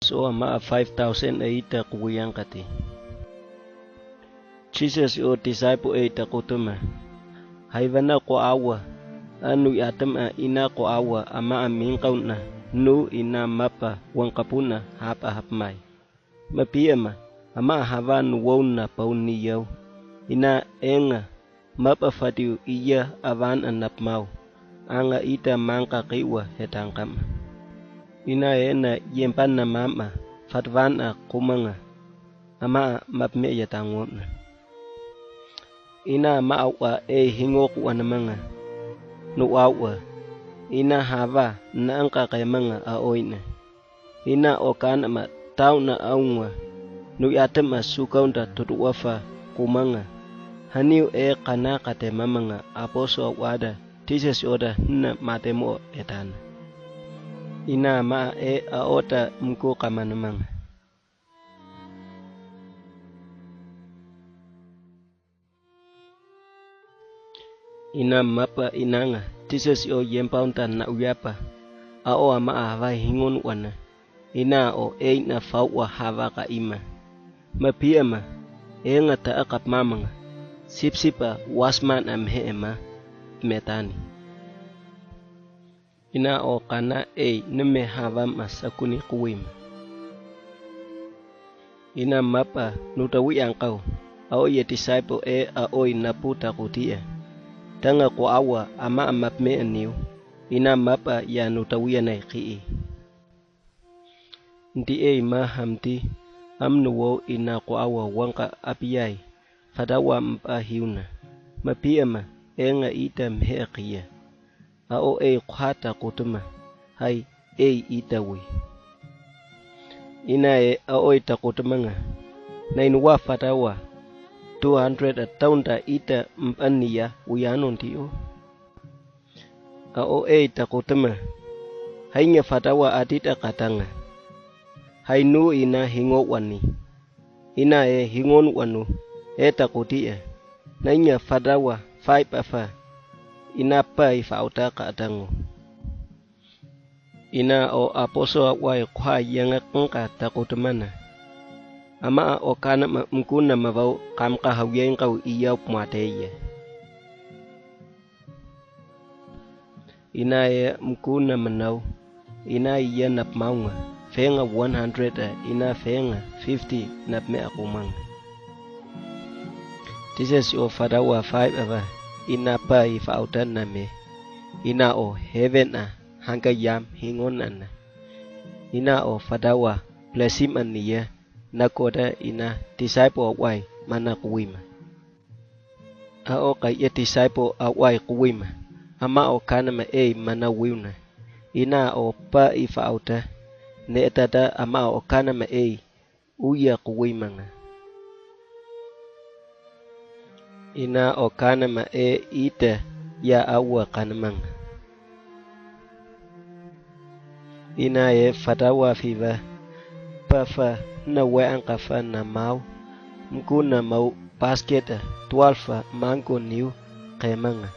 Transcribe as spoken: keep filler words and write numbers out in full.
So a ma'a five thousand a ita kuwiyan kati. Jesus o disciple a ita kutuma. Haiwana ko awa. Anu yatam a ina ko awa a ma'a minkauna. Nu ina mapa wangkapuna hapa hapmai. Mapiama a ma'a havan wona pauni yau. Ina enga mapa fatiu iya avan a napmau. Anga ita mangka kiwa hetangkama. Ina ena yempan na mama fatvan a kumanga. A ma'a mapme yatangona. Ina ma'a wa e hingoku anamanga. Nu awa. Ina hava na angka kaimanga a oina. Ina o kanama tauna aunga. Nu yatama sukaunda tutuwafa kumanga. Haniu e kana kate mamanga aposo awada. Jesus oda hina matemo etana. Ina ma'a e a ota mko kamanamanga. Ina mapa inanga Jesus o yempaunta na uyapa. A o ama a hava hingon wana. Ina o eina fawa hava ka ima. Mapiama enga ta akap mamanga. Sipsipa wasman am he ema metani. Ina o kana ei neme hava masakuni kuwima. Ina mapa nutawi angkau. A o ye disciple e a oi naputa kutia. Tanga ko awa ama amapme aniu. Ina mapa ya nutawi anai kii. Nti ei ma hamti. Am nuwo ina ko awa wangka apiai. Fatawa mpa hiuna. Mapiama enga ita mhe akia. A o ei kuhata kutuma. Hai ei ita wi. Ina e a oi takutumanga. Na inuwa fatawa. Two hundred a taunda ita mpania wiano nti o. A o ei takutuma. Hainya fatawa atita katanga. Hainu ina hingo wani. Ina e hingon wanu e takutia. Nainya fadawa fai pafa. Ina pai fauta katango. Ina o aposo awai kwa yanga kangka takutumana. Ama o kana mkuna mavau kamka hawyain kau iya pmwateya. Ina e mkuna manau. Ina iya napmaunga fenga one hundred a ina fenga fifty napme akumanga. Tises o fadawa five ava ina pa ifa autan na me. Ina o heaven a hanga yam hingon ana. Ina o fadawa blesim aniya nakoda ina disciple awai mana kuwima. A o ka ye disciple awai kuwima. Ama o kanama ei mana wiuna. Ina o pa ifa auta. Ne etata ama o kanama ei uya kuwimanga. Ina o kanama e ita ya awa kanamanga. Ina e fatawa fiva. Pafa na we ankafa na mau. Mkuna mau basketa twalfa mango niu kemanga.